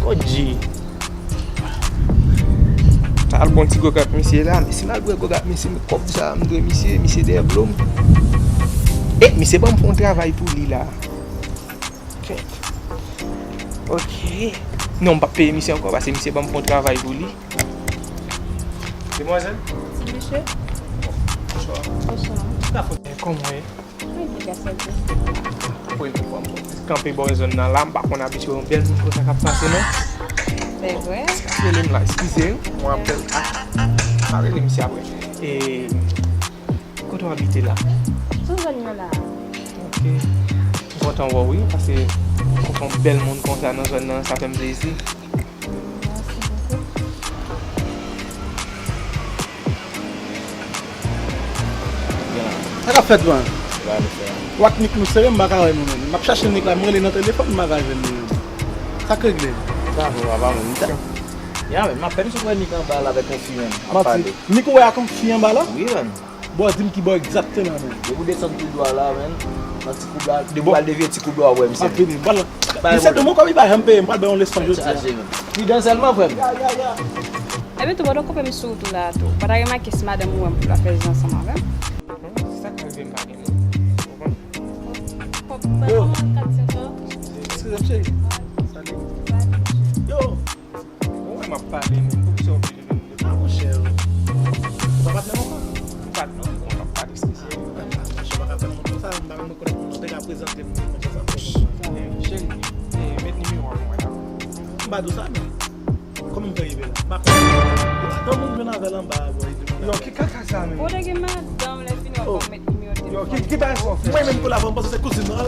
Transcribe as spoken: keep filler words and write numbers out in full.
O G. Al bon ti gògap misye la, men si m al bwè gògap misye, men kòb sa m dwe misye, misye dèyè blo m. E misye ban m fè yon travay pou li la. Kèt. Ok. Non, m p ap peye misye ankò, paske misye ban m fè yon travay pou li. Demwazèl? Ti mesye? Bonswa. Bonswa. Kòman w ye? Mwen di gras a Dye. Premye fwa m kanpe bò zòn nan la, m pa konn abitye wè yon bèl moun konsa k ap pase, non. Se vre? Rele m la, eskize m, mwen apèl a. A, rele misye apre. E, kote w abite la? Sou zòn nan la. Ok. M kontan wè w, wi, paske m kontan yon bèl moun konsa nan zòn nan, sa fè m plezi. Sa k ap fèt, man? Wak Nik nou sere, m pa ka wè nou menm. M ap chache Nik la, m rele nan telefòn, m pa ka jwenn li menm. Sa k regle? Sa fè w pa menm. Ya, men, m apèn sot wè Nik anba la avèk yon fi, menm, ap pale. Nik ou wè ak yon fi anba la? Wi, menm. Bò, di m ki bò egzakteman, menm. Depi w desann tou dwat la, menm, nan ti koub la, depi w al devye ti koub la, w ap wè misye. M ap vini, m pral. Misye tou, mwen kòm li pa janm peye, m pral bay yon leson jodi a. Chaje, menm. Pridan sèlman, frè m. Ya, ya, ya. Ebyen tou, pandan w kanpe m sou wout ou la tou, ou pa ta remake si madanm ou wè m pou l ap fè zen ansanm avè m? Se sa k rive m pa gen moun. Ou konprann? Yo. Eskize m, cheri. Salut. Yo. Ou wè m ap pale, men poukisa w oblije vin m depo? A, monchè, ou pa patnè m ankò? M patnè w, bon, m ap pale, eskize. A, monchè, ou pa ka fè m konsa, m pa menm rekonèt moun nan, te ka prezante m konsa sa. Cheri, eh, met nimewo a pou mwen la. M pa di w sa, men. Kòman m fè rive la? M pa konn. Yon moun jwenn avè l anba a, boy. Yo, ki kaka sa, men? Ou te gen madanm, lè fini w ap met nimewo telefòn. Yo, ki, ki bagay sa w fè? Mwen menm kou la, m panse se kouzin nan.